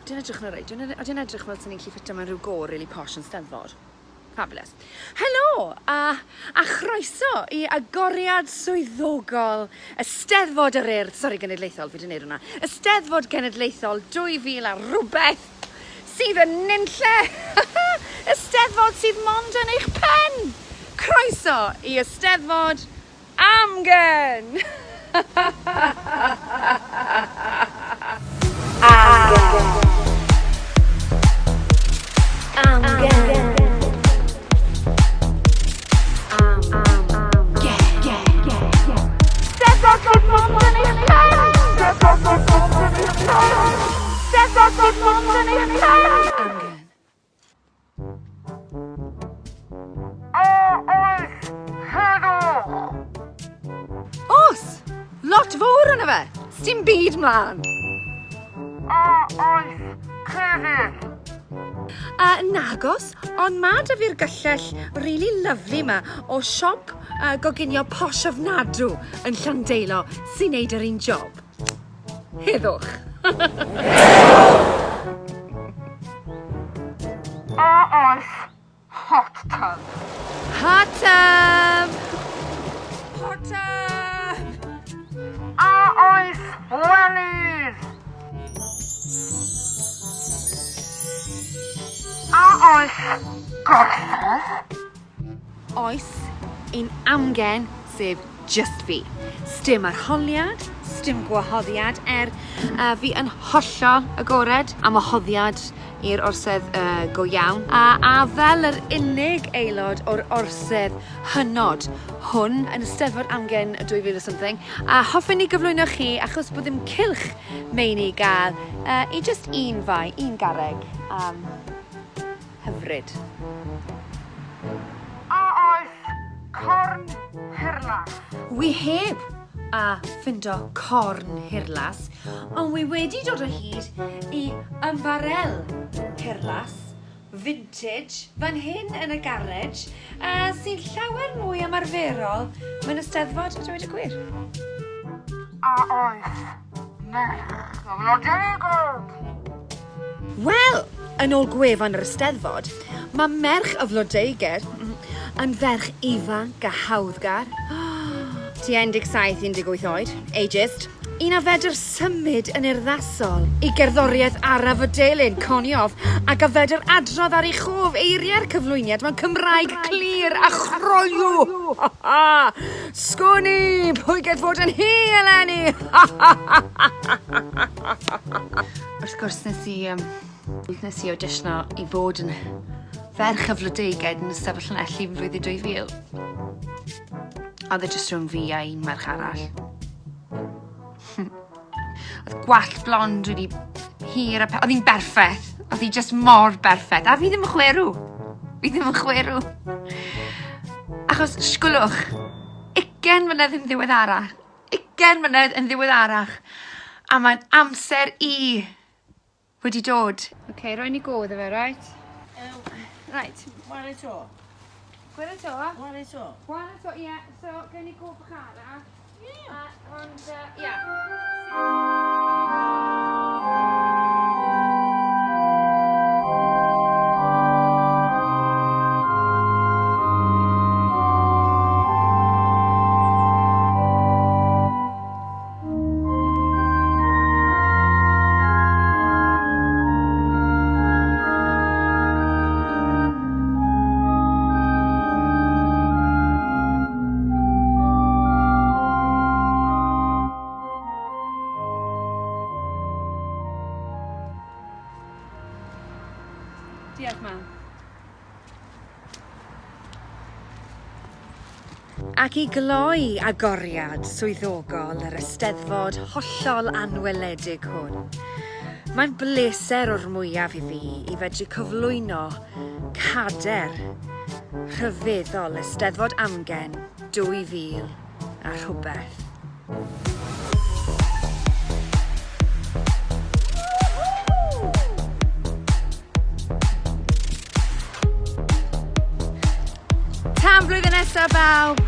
Dwi'n edrych yn alright. Dwi'n edrych fel sy'n ni'n gallu ffitio mewn rhyw go really posh yn Steddfod. Fabulous. Helo a chroeso i agoriad swyddogol y Steddfod yr Urdd, sori Genedlaethol, fi 'di wneud hwnna, y Steddfod Genedlaethol 2000 a rhywbeth sydd yn nunlle! Y Steddfod sydd mond yn eich pen! Croeso i Eisteddfod Amgen! Amgen. Amgen. Steddfod sydd mond yn eich pen! Steddfod sydd mond yn eich pen! Steddfod sydd mond yn eich pen! Amgen. A oes heddwch? Oes! Lot fowr yna fe! Sdim byd mlaen! A oes crefydd? Nagos, ond ma da fi'r gyllell really lovely ma o siop goginio posh ofnadw yn Llandeilo sy'n neud yr un job. Heddwch! A oes hot tub? Hot tub! Hot tub! A oes wellies? A oes gorsedd? Oes, un amgen, sef just fi. Sdim arholiad, sdim gwahoddiad, er fi yn hollol agored am wahoddiad i'r orsedd go iawn. A fel yr unig aelod o'r orsedd hynod hwn yn Eisteddfod Amgen 2000 or something, a hoffwn i gyflwyno chi, achos bod ddim cylch meini i gael, i just un fai, un garreg. Hyfryd. A oes corn hirlas? Wi heb a ffindo corn hirlas, ond wi wedi dod o hyd i ymbarel hirlas, vintage, fan hyn yn y garej, sy'n llawer mwy ymarferol mewn Eisteddfod, a dweud y gwir. A oes merch y Flodeuged? Wel, yn ôl gwefan yr Eisteddfod, mae merch y Flodeuged yn ferch ifanc a hawddgar. Tua 17-18 oed, ageist. Un a fedr symud yn urddasol i gerddoriaeth araf y delyn, coniodd, ac a fedr adrodd ar ei chof eiriau'r cyflwyniad mewn Cymraeg clir a chroyw. Sgwn i pwy gedd fod yn hi eleni! Wrth gwrs nes i auditiono i fod yn ferch y Flodeuged yn Eisteddfod Llanelli yn flwyddyn 2000. Oedd e jyst rhwng fi a un merch arall. Oedd gwallt blond really hir a oedd hi'n berffaith. Oedd hi just mor berffaith. A fi ddim yn chwerw. Fi ddim yn chwerw. Achos, sgwlwch, 20 mlynedd yn ddiweddarach. 20 mlynedd yn ddiweddarach. A mae'n amser i wedi dod. Oce, roi ni go iddo fe, right? Right. Ware to. Gware to? Ware to. Ware to, ie. So, gen i go bach arall. Ie. Ond, ie. Diolch, mam. Ac i gloi agoriad swyddogol yr Eisteddfod hollol anweledig hwn, mae'n bleser o'r mwyaf i fi i fedru cyflwyno cader rhyfeddol Eisteddfod Amgen 2000 a rhywbeth. Tan blwyddyn nesaf, bawb!